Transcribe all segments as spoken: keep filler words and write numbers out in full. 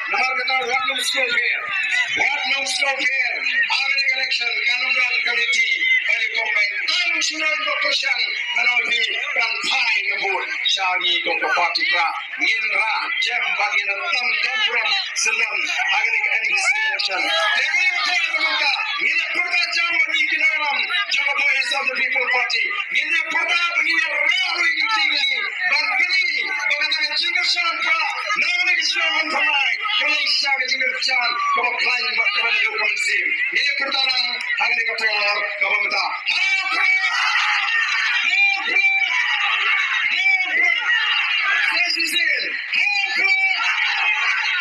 Namar kata wat long sngewbha, wat long sngewbha ha kane ka election. Kan ym don ka lynti ban ïa combine. Tang shuh ban pyrshang, kan ym phi ban phai ka vote sha ngi kum ka party. Pra ngin rah jem bad ngin tam dam ram syndon ha kane ka M D C election. Te kane ka por mynta ngin ïa pyrta jem bad ngi ki nongïalam jong ka Voice of the People Party. Ngin ïa pyrta ba ngin ïa rah ruh ïa ki kti ki jong ngi ban pyni ba kata ka jingkyrshan pra na kane ka shnong Longpynlai ka long shisha ka jingkyrshan kaba khlaiñ bad kaba naduh ka mynsiem. Ngin ïa pyrta lang ha kane ka por kaba mynta. Ha u Prah! Ha u Prah! Ha u Prah! Sa shisien. Ha u Prah!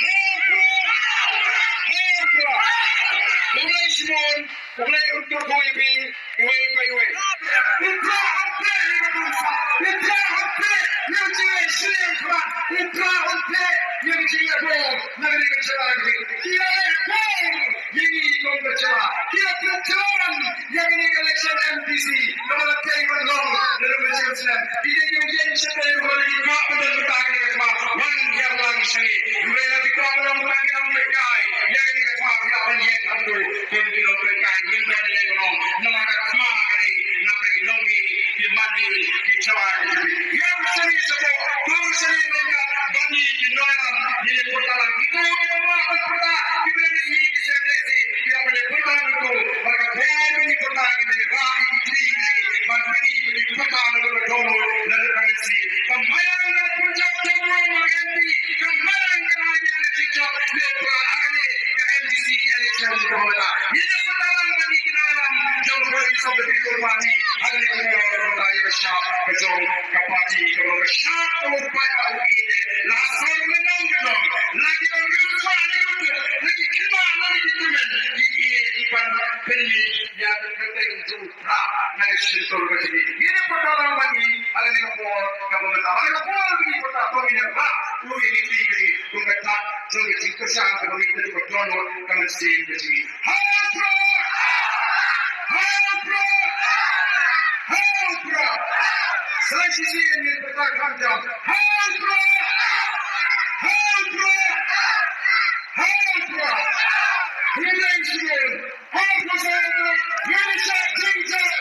Ha u Prah! Ha u Prah! Khublei shibun, khublei un kyrkhu ïa phi iwei pa iwei. U Prah un plie ïa ka pynsa. U Prah un plie ïa ka jingleh shiliang khmat. U Prah un plie ïa ka jingleh bor na kane ka jylla. Ki la leh bor ïa ngi kum ka jylla. Ki la pynjlan ïa kane ka election M D C kaba la dei ban long naduh mynsiem snem. Ki dei ki ïeng shatei ruh ki kwah ban don bynta kane ka thma. Wan hiar lang sha ngi. Ruh la ki kwah ban long bynta ki nongpeitkai ïa kane ka thma, ki lah ban ïeng hangto kum ki nongpeitkai. Ngim don ei ei ban ong namar ka thma ka dei na ka ki nongmih, ki mandil, ki jhawai, ki jhawai. Ïa ka sani shapoh, ka sani ryngkat bad ngi ki nongïalam, ngi ïa pyrta lang. Kito ki nongmah ban pyrta, ki briew ngi ki seng dei si, ki ïa ban ïa pyrta ngi to, bad ka por ba ngi pyrta ngi ban ïa rah ïa ki kti ki jong ngi, ban pyni ba ngi pyrta na ka dohnud, na ka mynsiem. Ka mailang ka Punjab jong ngi ma ka M P, ka mailang ka na ïa ka jingjop, ne pra ha kane ka M D C election ka mynta. Ngi ïa pyrta lang bad ngi ki nongïalam jong Voice of the People Party, ha kane ka por ka mynta ïa ka shap ka jong ka party, ka long ka shap ka u paidbah u ïeit. La sor mynno mynno, la ki nongrim sha ni u tu, la ki kynmaw na ki kmen, ki ïeit ki ban pynmih ïa ka kyrteng jong u Prah na ka shyntur ka jong ngi. Ngi ïa pyrta lang bad ngi ha kane ka por kaba mynta, ha kane ka por ba ngi pyrta to ngin ïa rah ruh ïa ki kti ki jong ngi kum ka tad jong ka jingkyrshan kaba ngi pyndonkam ka mynsiem ka jong ngi. Ha u Prah! Ha u Prah! Ha u Prah! Sa shisien ngin pyrta kham jam. Ha u Prah! Ha u Prah! Ha u Prah! Khublei shibun. Ha u Prah sa ïa u Prah. Ngin ïa shah jingjop.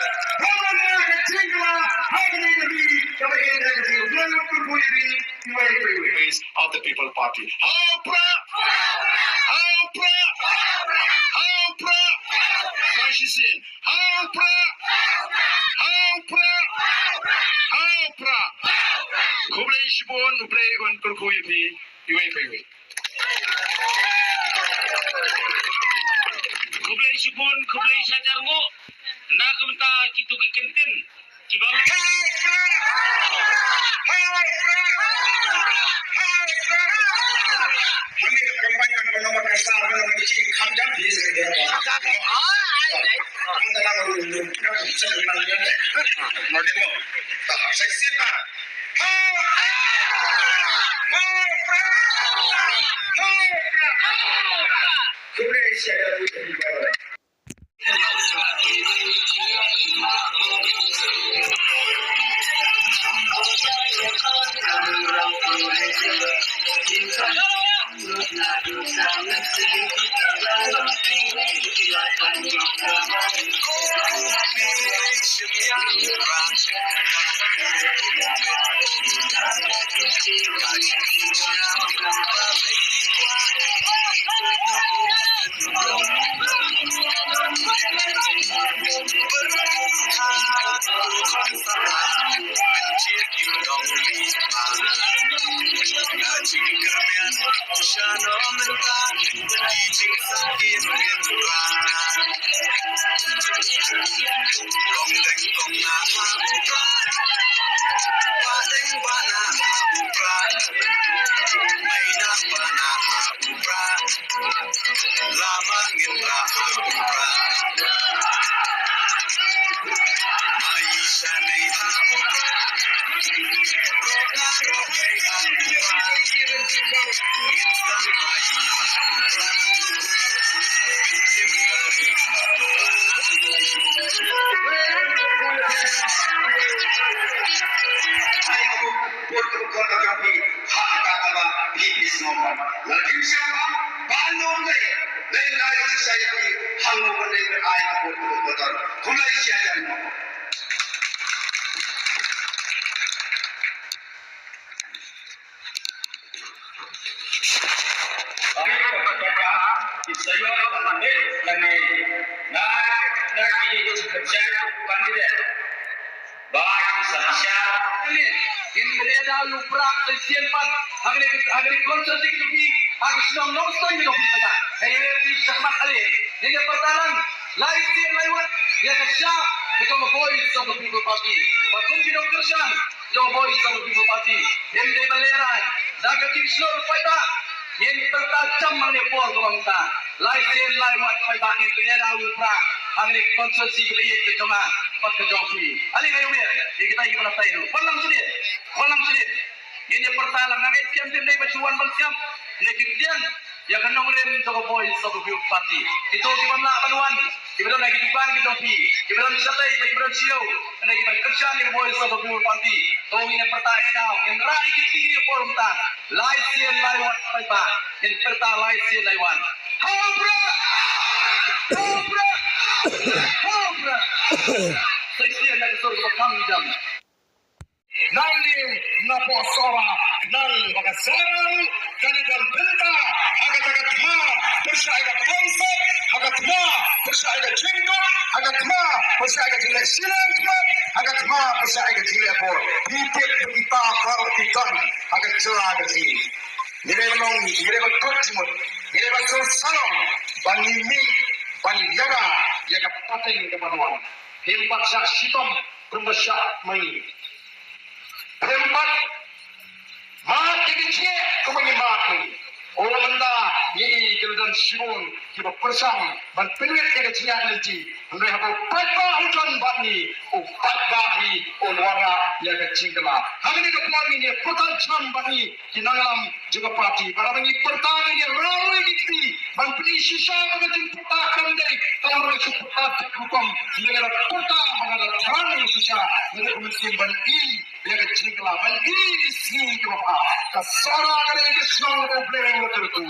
Ha u Prah ka jingkylla. Ha kane ka ri kaba ïeit ka jong u. Khublei shibun. Voice of the People Party. Ha u Prah! Ha u Prah! Ha u Prah! Sa shisien. Ha u Prah! Ha u Prah! Ha u Prah! Bun, U Blei un kyrkhu ïa phi iwei pa iwei. Khublei shibun, khublei shihajar nguh na ka bynta kito ki kyntien kiba nga Ba ki sa sha. Ngin pynïada ïa u Prah sa shisien pat ha kane, ha kane ka constituency ka jong phi, ha ka shnong Nongstoiñ ka jong phi. Hei, hei, phi shakmat ale. Ngin ïa pyrta lang lai sien lai wat ïa ka sha ka jong ka Voice of the People Party. Bad kum ki nongkyrshan jong ka Voice of the People Party, ngin dei ban lehraiñ da ka jingshlur paidbah. Ngin pyrta jam ha kane ka por kaba mynta. Lai sien lai wat paidbah, ngin pynïada ïa u Prah ha kane ka constituency kaba ïeit ka jong nga bad ka jong phi. Ale, nga ïohi ïa kitai kiba na tai ruh. Wan lang sini. Wan lang sini. Ngin ïa pyrta lang, nga ngeit skhem te ym dei ba shu wan ban sngap ne ki pdiang ïa ka nongrim jong ka Voice of the People Party. Kito kiba ym lah ban wan, kiba don ha ki dukan ki jong phi, kiba don shatei bad kiba don syiar, ne kiba kyrshan ïa ka Voice of the People Party. To ngin ïa pyrta, eh, daw ngin rah ïa ki kti kine por mynta. Lai sien lai wat paidbah, ngin pyrta lai sien lai wat. Ha u Prah! Ha u Prah! Ha u Prah! Sa shisien na ka sur kaba kham jam. Nangne napoh Sohra, nang ba ka Sohra ruh kane kan bynta ha kata ka thma pyrshah ïa ka concept, ha ka thma pyrshah ïa ka jingkut, ha ka thma pyrshah ïa ka jingleh shiliang khmat, ha ka thma pyrshah ïa ka jingleh bor. Ngi tip ba kita baroh ki don ha ka jylla ka jong ngi. Ngi dei ban long, ngi dei ban kut jingmut, ngi dei ban sngewsih shalong ba ngi mih ban ïada ïa ka pateng kaba wan. Phim pat shah shitom kumba shah ma ngi. Phim pat mad ïa ki jingeh kumba ngi mad ma ngi. O mynta ngi i ki la don shibun kiba pyrshang ban pynwit ïa ka jingïaid lynti. Hynrei haba u paidbah u don bad ngi, u paidbah hi un wanrah ïa ka jingkylla. Hangne ka por ngin ïa pyrta jam bad ngi ki nongïalam jong ka party. Bad haba ngi pyrta ngin ïa rah ïa ki kti ban pyni shisha ba ka jingpyrta kam dei tang ba shu pyrta tek rukom. Ngi ïa pyrta ba ka da thrang shisha, ngi ïa mynsiem ban i ïa ka jingkylla, ban i ki sngi kiba bha. Ka Sohra ka dei ka shnong kaba U Blei u la kyrkhu.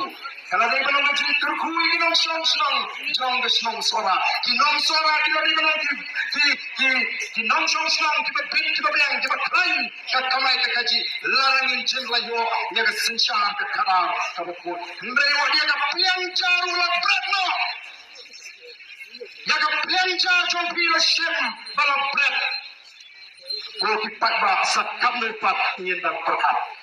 Ka la dei ban long ka jingkyrkhu ïa ki nongshong shnong jong ka shnong Sohra. Ki nong Sohra ki la dei ban long ki, ki, ki, ki nongshong shnong kiba bit, kiba biang, kiba khlaiñ ka kamai ka kajih. Lada ngin jin la ïoh ïa ka synshar ka khadar kaba khuid. Hynrei wat ïa ka pliang ja ruh la bret noh. Ïa ka pliang ja jong phi la shim ba la bret. Ko ki paidbah, sa katno pat ngin dang pyrkhat.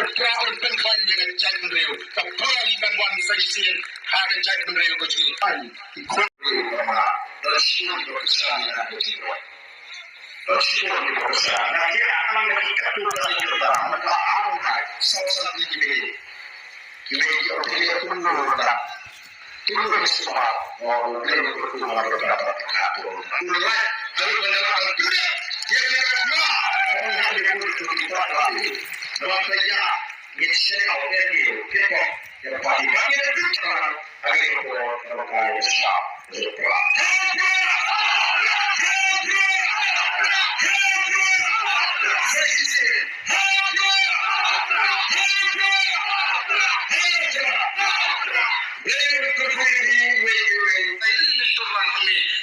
Ka Prah un pynkhlaiñ ïa ka jaitbynriew. Ka Prah kan wan sa shisien ha ka jaitbynriew ka jong ngi. Ai, ki khun.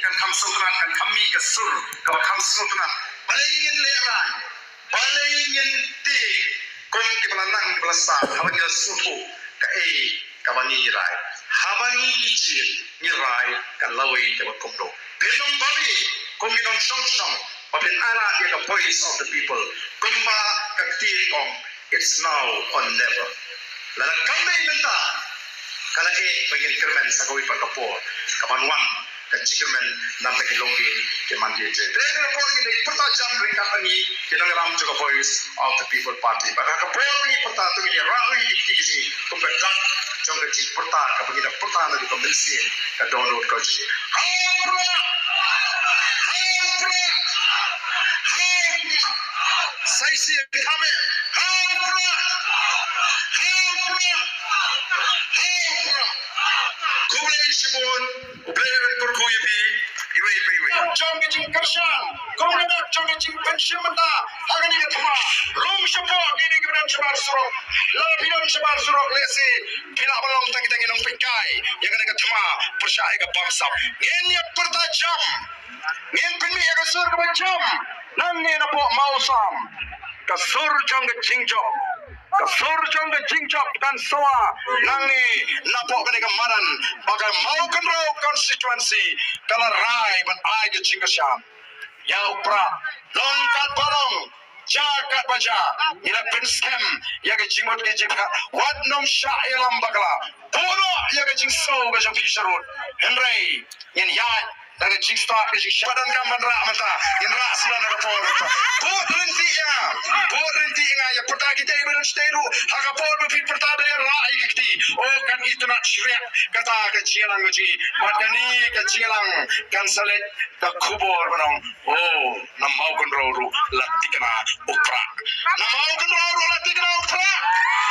Kan kham sngewtynnat, kan kham mih ka sur kaba kham sngewtynnat. Balei ngin lehraiñ? Balei ngin tieng kum kiba la nang kiba la sah haba ngi la sngewthuh kaei kaba ngi rai? Haba ngi jied ngi rai ka lawei kaba kumno? Phin ym babe kum ki nongshong shnong ba phin ailad ïa ka voice of the people. Kumba ka ktien ka ong, it's now or never. Lada kam dei mynta, ka la eh ba ngin kyrmen sa kawei pat ka por kaban wan ka jingkyrmen na bynta ki longdien ki mandien jong ngi. Te ha kane ka por ngin ïa pyrta jam ryngkat bad ngi ki nongïalam jong ka Voice of the People Party. Bad ha ka por ba ngi pyrta to ngin ïa rah ïa ki kti ki jong ngi kum ka dak jong ka jingpyrta kaba ngi da pyrta naduh ka mynsiem ka dohnud ka jong ngi. Ha u Prah! Ha u Prah! Ha u Prah! Sa shisien kham eh. Ha u Prah! Ha u Prah! Ha u Prah! Khublei shibun. U Blei un kyrkhu ïa phi iwei pa iwei. Jong ka jingkyrshan, kum ka dak jong ka jingpynshim bynta ha kane ka thma. Rung shapoh kine kiba don shabar surok. Lada phi don shabar surok lehse phi lah ban long tang kita ki nongpeitkai ïa kane ka thma pyrshah ïa ka bamsap. Ngin ïa pyrta jam, ngin pynmih ïa ka sur kaba jam. Nangne napoh Mawsam, ka sur jong ka jingjop, ka sur jong ka jingjop kan sawa nangne napoh kane ka madan ba ka Mawkynrew constituency ka la rai ban ai ka jingkyrshan ïa u Prah. Long katba long, jia katba jia, ngi la pynskhem ïa ka jingmut ka jingpyrkhat. Wat nym shah ïalam bakla. Buh noh ïa ka jingsngew ka jong phi sharud. Hynrei ngin ïaid da ka jingstad ka jingshah. Ba donkam ban rah mynta, ngin rah shuwa na ka por mynta. Bud ryntih ïa nga, bud ryntih ïa nga, ïa pyrta kita kiba don shatei ruh ha ka por ba phi pyrta da ïa rah ïa ki kti. Oh, kan itynnad shriah kata ka jingïalang ka jong ngi. Bad kane ka jingïalang kan sa leit da ka khubor ban ong, oh, na Mawkynrew ruh la thikna u Prah. Na Mawkynrew ruh la thikna u Prah.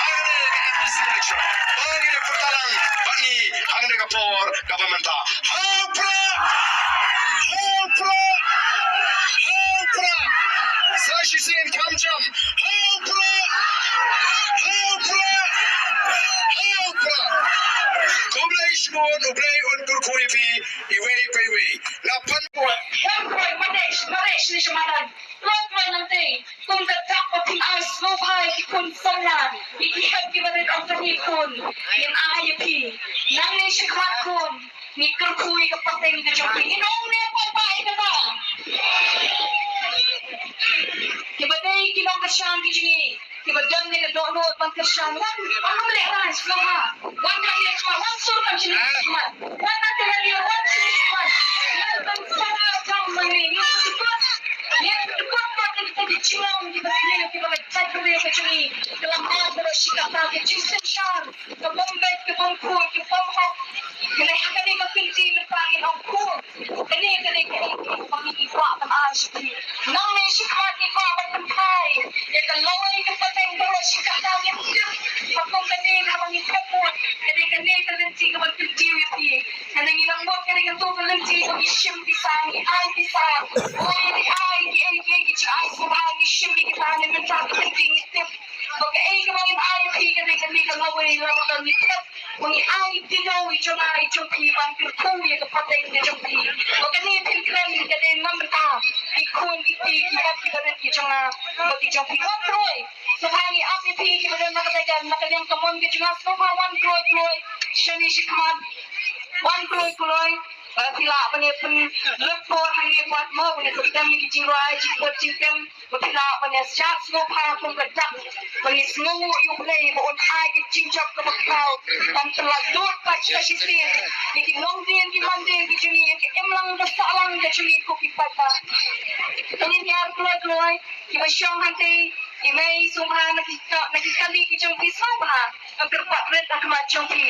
Ha kane ka M D C election ba ngi ïa pyrta lang bad ngi ha kane ka por kaba mynta. Ha u Prah! Ha u Prah! Ha u Prah! Sa shisien kham jam. Ha u Prah! Ha u Prah! Ha u Prah! Khublei Bun, U Blei un kyrkhu ïa phi iwei pa iwei. La pynbor. Wan kloi, mareh, mareh shane sha madan. Kloi, kloi nangtei. Kum ka dak ba phin ai sngewbha ïa ki khun samla, ïa ki hep ki barit, ong kane khun, ngin ai ïa phi. Nangne shakhmat khun, ngi kyrkhu ïa ka pateng ka jong phi. Ngin ong ne ym pat ba ïa kata. Kiba dei ki nongkyrshan ki jong ngi, kiba don ne ka dohnud ban kyrshan, wan, wan ym lehrain, sngewbha. Wan hangne, wan sur kam shane shakhmat. Wan na ka radio, wan shane shakhmat. Ngin pynsangeh tam nangne, ngin pynkut. Ngin pynkut pat ïa kita ki jinglong kiba sniew, kiba la jait briew ka jong ngi. Ka la mad baroh shi katta, ka jingsynshar, ka bym beit, ka bym khuid, ka bym hok. Kane ha kane ka kynti mynta ngin ong khuid. Kane, kane, kane, kane, kane ngi kwah ban ai sha phi. Nangne shakhmat ngi kwah ban pynphai ïa ka lawei ka pateng baroh shi katta, ngin tip. Ba kum kane haba ngi pynbud, kane, kane ka lynti kaban kyntiew ïa phi. Kane ngi nang mut kane kato ka lynti ba ngi shim pisa, ngi ai pisa. Oi, ngi ai, ngi ai, ngi ai, ngi ai sngewbha, ngi shim ïa kita, ne mynta ka lynti ngi tip ba kaei kaba ngin ai ïa phi, kane, kane ka lawei, lawei, lawei, ngi tip. Ba ngi ai ïa phi, ïa jong nga, ïa jong phi, ban kyrkhu ïa ka pateng ka jong phi. Ba kane phin kren ka dei na mynta, ki khun ki kti, ki hep ki barit ki jong nga bad ki jong phi. Wan kloi. Sngewbha ngi ap ïa phi kiba don na ka liang, na ka liang ka mon ka jong nga, sngewbha wan kloi kloi shane shakhmat. Wan kloi kloi. Ba phi lah ban ïa pynlut por hangne pat mo, ban ïa pyntem ïa ki jingrwai, jingput jingtem. Ba phi lah ban ïa shad sngewbha kum ka dak ba ngi sngewnguh ïa U Blei ba un ai ka jingjop kaba khraw ban pynlah lut pat sa shisien ïa ki longdien ki mandien ki jong ngi, ïa ka imlang ka sahlang ka jong ngi ko ki paidbah. Te ngin ïar kloi kloi. Kiba shong hangtei, i mei, sngewbha na ki ka-, na ki kali ki jong phi, sngewbha ban kyrpad rit ha khmat jong phi.